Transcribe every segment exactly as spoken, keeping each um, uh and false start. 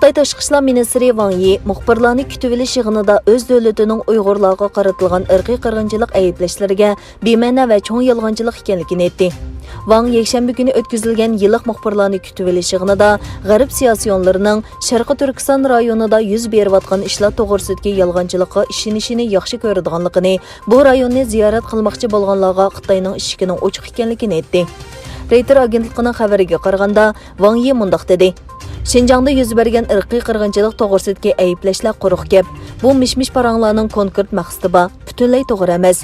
خىتاي تاشقى ئىشلار مىنىستىرى ۋاڭ يى مۇخبىرلارنى كۈتۈۋېلىش يىغىنىدا ئۆز دۆلىتىنىڭ ئۇيغۇرلارغا قارىتىلغان ئىرقىي قىرغىنچىلىق ئەيىبلەشلىرىگە بىمەنە ۋە چوڭ يالغانچىلىق ئىكەنلىكىنى ئېيتتى. ۋاڭ يەكشەنبە كۈنى ئۆتكۈزۈلگەن يىللىق مۇخبىرلارنى كۈتۈۋېلىش يىغىنىدا غەرب سىياسىيونلىرىنىڭ شەرقىي تۈركىستان رايونىدا يۈز بېرىۋاتقان ئىشلار توغرىسىدىكى يالغانچىلىققا ئىشىنىشىنى ياخشى كۆرىدىغانلىقىنى، بۇ رايوننى زىيارەت قىلماقچى بولغانلارغا خىتاينىڭ ئىشىكىنىڭ ئوچۇق ئىكەنلىكىنى ئېيتتى. رېيتېر ئاگېنتلىقىنىڭ خەۋىرىگە قارىغاندا، ۋاڭ يى مۇنداق دېدى: شىنجاڭدا يۈز بەرگەن ئىرقىي قىرغىنچىلىق توغرىسىدىكى ئەيىبلەشلەر قۇرۇق گەپ. بۇ مىش-مىش پاراڭلارنىڭ كونكرېت مەقسىتى بار، پۈتۈنلەي توغرا ئەمەس.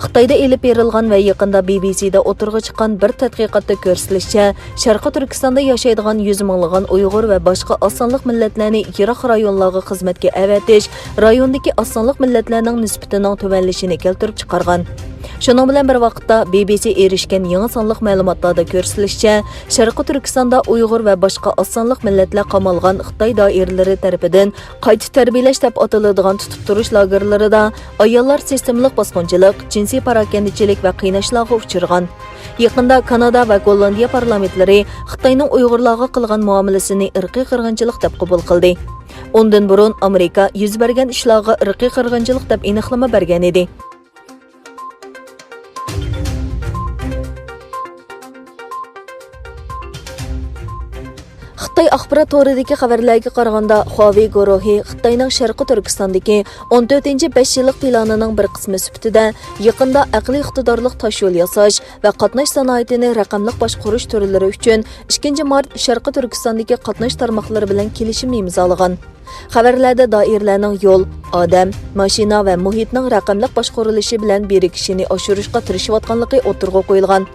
خىتايدا ئېلىپ بېرىلغان ۋە يېقىندا بى بى سىدا ئوتتۇرىغا چىققان بىر تەتقىقاتتا كۆرسىتىلىشىچە، شەرقىي تۈركىستاندا ياشايدىغان يۈز مىڭلىغان ئۇيغۇر ۋە باشقا ئاز سانلىق مىللەتلەرنى يىراق رايونلارغا خىزمەتكە ئەۋەتىش رايوندىكى ئاز سانلىق مىللەتلەرنىڭ نىسبىتىنىڭ تۆۋەنلىشىنى كەلتۈرۈپ چىقارغان. شۇنىڭ بىلەن بىر ۋاقىتتا، بى بى سى ئېرىشكەن يېڭى سانلىق مەلۇماتلاردا كۆرسىتىلىشىچە، شەرقىي تۈركىستاندا ئۇيغۇر ۋە باشقا ئاز سانلىق مىللەتلەر قامالغان خىتاي دائىرىلىرى تەرىپىدىن قايتا تەربىيەلەش دەپ ئاتىلىدىغان تۇتۇپ تۇرۇش لاگېرلىرىدا ئاياللار سىستېمىلىق باسقۇنچىلىق، جىنسىي پاراكەندىچىلىك ۋە قىيناشلارغا ئۇچرىغان. يېقىندا كانادا ۋە گوللاندىيە پارلامېنتلىرى خىتاينىڭ ئۇيغۇرلارغا قىلغان مۇئامىلىسىنى ئىرقىي قىرغىنچىلىق دەپ قوبۇل قىلدى. ئۇندىن بۇرۇن ئامېرىكا يۈز بەرگەن ئىشلارغا ئىرقىي قىرغىنچىلىق دەپ ئېنىقلىما بەرگەن ئىدى. خىتاي ئاخبارات تورىدىكى خەۋەرلەرگە قارىغاندا، خۇاۋېي گۇرۇھى خىتاينىڭ شەرقىي تۈركىستاندىكى ئون تۆتىنچى بەش يىللىق پىلانىنىڭ بىر قىسمى سۈپىتىدە، يېقىندا ئەقلىي ئىقتىدارلىق تاشيول ياساش ۋە قاتناش سانائىتىنى رەقەملىك باشقۇرۇش تۈرلىرى ئۈچۈن ئىككىنچى مارت شەرقىي تۈركىستاندىكى قاتناش تارماقلىرى بىلەن كېلىشىم ئىمزالىغان. خەۋەرلەردە دائىرىلەرنىڭ يول، ئادەم، ماشىنا ۋە مۇھىتنىڭ رەقەملىك باشقۇرۇلۇشى بىلەن بىرىكىشىنى ئاشۇرۇشقا تىرىشىۋاتقانلىقى ئوتتۇرىغا قويۇلغان.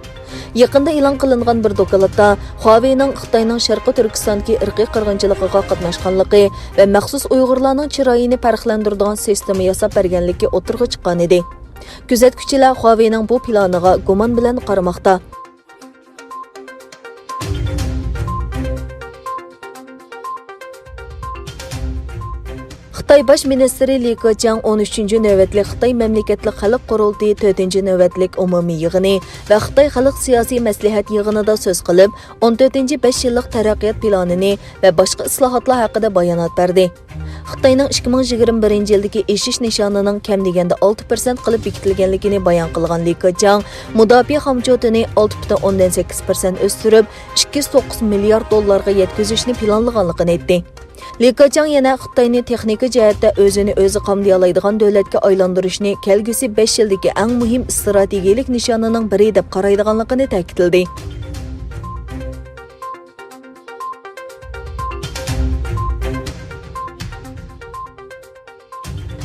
يېقىندا ئېلان قىلىنغان بىر دوكلاتتا خۇاۋېينىڭ خىتاينىڭ شەرقىي تۈركىستاندىكى ئىرقىي قىرغىنچىلىقىغا قاتناشقانلىقى ۋە مەخسۇس ئۇيغۇرلارنىڭ چىرايىنى پەرقلەندۈرىدىغان سىستېما ياساپ بەرگەنلىكى ئوتتۇرىغا چىققانىدى. كۆزەتكۈچىلەر خۇاۋېينىڭ بۇ پىلانىغا گۇمان بىلەن قارىماقتا. خىتاي باش مىنىستىرى لى كېچياڭ ئون ئۈچىنچى نۆۋەتلىك خىتاي مەملىكەتلىك خەلق قۇرۇلتىيى تۆتىنچى نۆۋەتلىك ئومۇمىي يىغىنى ۋە خىتاي خەلق سىياسىي مەسلىھەت يىغىنىدا سۆز قىلىپ، ئون تۆتىنچى بەش يىللىق تەرەققىيات پىلانىنى ۋە باشقا ئىسلاھاتلار ھەققىدە بايانات بەردى. خىتاينىڭ ئىككى مىڭ يىگىرمە بىرىنچى يىلدىكى ئېشىش نىشانىنىڭ كەم دېگەندە ئالتە پىرسەنت قىلىپ بېكىتىلگەنلىكىنى بايان قىلغان لى كېچياڭ، مۇداپىئە خامچوتىنى ئالتە پۈتۈن ئوندىن سەككىز پىرسەنت ئۆستۈرۈپ، ئىككى يۈز توققۇز مىليارد دوللارغا يەتكۈزۈشنى پىلانلىغانلىقىنى ئېيتتى. لى كېچياڭ يەنە خىتاينى تېخنىكا جەھەتتە ئۆزىنى ئۆزى قامدىيالايدىغان دۆلەتكە ئايلاندۇرۇشنى كەلگۈسى بەش يىلدىكى ئەڭ مۇھىم ئىستراتېگىيەلىك نىشانىنىڭ بىرى دەپ قارايدىغانلىقىنى تەكىتلىدى.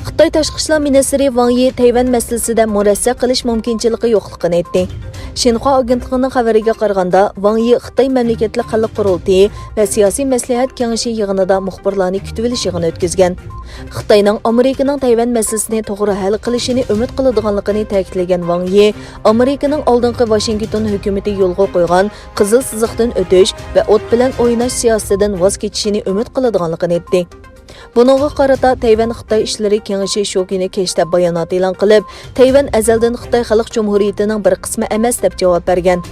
خىتاي تاشقى ئىشلار مىنىستىرى ۋاڭ يى تەيۋەن مەسىلىسىدە مۇرەسسە قىلىش مۇمكىنچىلىكى يوقلۇقىنى ئېيتتى. شىنخۇا ئاگېنتلىقىنىڭ خەۋىرىگە قارىغاندا، ۋاڭ يى خىتاي مەملىكەتلىك خەلق قۇرۇلتىيى ۋە سىياسىي مەسلىھەت كېڭىشى يىغىنىدا مۇخبىرلارنى كۈتۈۋېلىش يىغىنى ئۆتكۈزگەن. خىتاينىڭ ئامېرىكىنىڭ تەيۋەن مەسىلىسىنى توغرا ھەل قىلىشىنى ئۈمىد قىلىدىغانلىقىنى تەكىتلىگەن ۋاڭ يى، ئامېرىكىنىڭ ئالدىنقى ۋاشىنگتون ھۆكۈمىتى يولغا قويغان قىزىل سىزىقتىن ئۆتۈش ۋە ئوت بىلەن ئويناش سىياسىتىدىن ۋاز كېچىشىنى ئۈمىد قىلىدىغانلىقىنى ئېيتتى. بۇنىڭغا قارىتا تەيۋەن خىتاي ئىشلىرى كېڭىشى شۇ كۈنى كەچتە بايانات ئېلان قىلىپ، تەيۋەن ئەزەلدىن خىتاي خەلق جۇمھۇرىيىتىنىڭ بىر قىسمى ئەمەس، دەپ جاۋاب بەرگەن.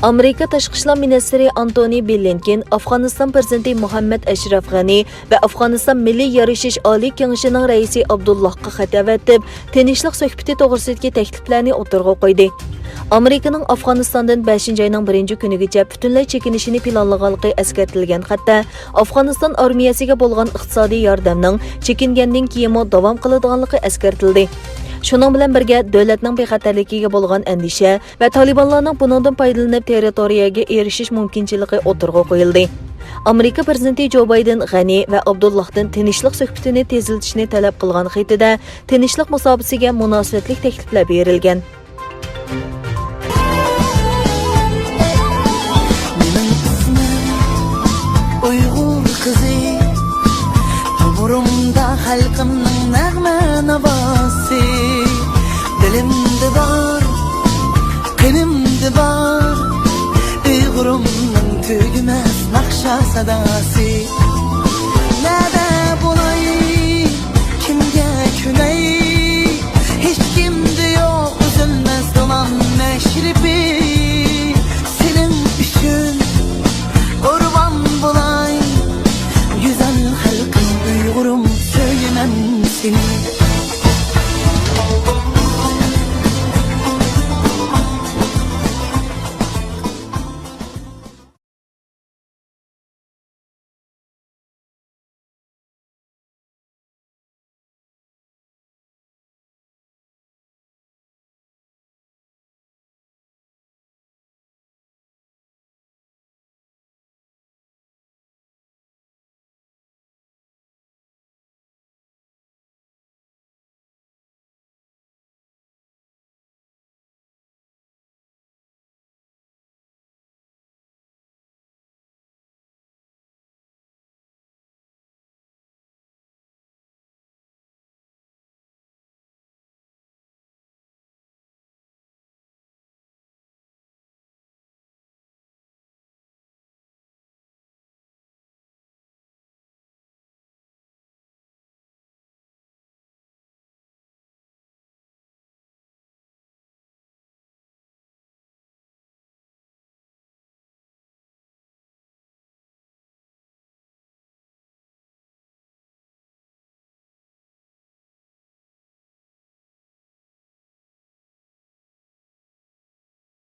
ئامېرىكا تاشقى ئىشلار مىنىستىرى ئانتونى بلىنكېن ئافغانىستان پىرېزىدېنتى مۇھەممەد ئەشرەف غەنى ۋە ئافغانىستان مىللىي يارىشىش ئالىي كېڭىشىنىڭ رەئىسى ئابدۇللاھقا خەت ئەۋەتىپ، تىنچلىق سۆھبىتى توغرىسىدىكى تەكلىپلەرنى ئوتتۇرىغا قويدى. ئامېرىكىنىڭ ئافغانىستاندىن بەشىنچى ئاينىڭ بىرىنچى كۈنىگىچە پۈتۈنلەي چېكىنىشىنى پىلانلىغانلىقى ئەسكەرتىلگەن خەتتە، ئافغانىستان ئارمىيەسىگە بولغان ئىقتىسادىي ياردەمنىڭ چېكىنگەندىن كېيىنمۇ داۋام قىلىدىغانلىقى ئەسكەرتىلدى. شۇنىڭ بىلەن بىرگە، دۆلەتنىڭ بىخەتەرلىكىگە بولغان ئەندىشە ۋە تالىبانلارنىڭ بۇنىڭدىن پايدىلىنىپ تېررىتورىيەگە ئېرىشىش مۇمكىنچىلىكى ئوتتۇرىغا قويۇلدى. ئامېرىكا پىرېزىدېنتى جو بايدېن غەنى ۋە ئابدۇللاھتىن تىنچلىق سۆھبىتىنى تېزلىتىشنى تەلەپ قىلغان خېتىدە، تىنچلىق مۇساپىسىگە مۇناسىۋەتلىك تەكلىپلەر بېرىلگەن. مېنىڭ ئىسمىم ئۇيغۇر قىزى، تومۇرۇمدا خەلقىمنىڭ نەغمە ناۋاسى. دىلىمدا بار، قېنىمدا بار، ئۇيغۇرۇمنىڭ تۈگىمەس ناخشا ساداسى. نەدە